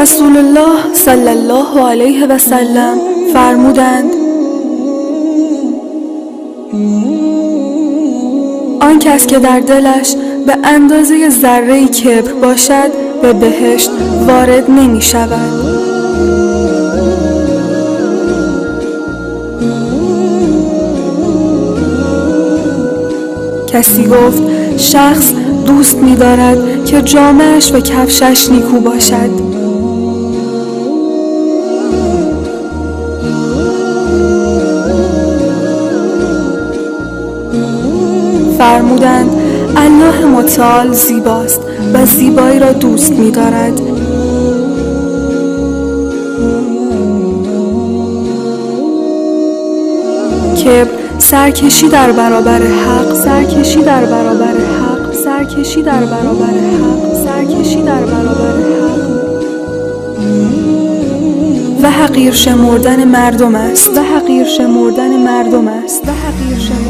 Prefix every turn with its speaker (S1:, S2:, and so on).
S1: رسول الله صلی الله علیه و سلم فرمودند: آن کس که در دلش به اندازه ذره‌ای کبر باشد به بهشت وارد نمی شود. کسی گفت: شخص دوست می دارد که جامه‌اش و کفشش نیکو باشد. فرمودند: الله متعال زیباست و زیبایی را دوست می دارد. کبر سرکشی در برابر حق، سرکشی در برابر حق، سرکشی در برابر حق، سرکشی در برابر حق و حقیر شمردن مردم است، و حقیر شمردن مردم است، و حقیر شمردن.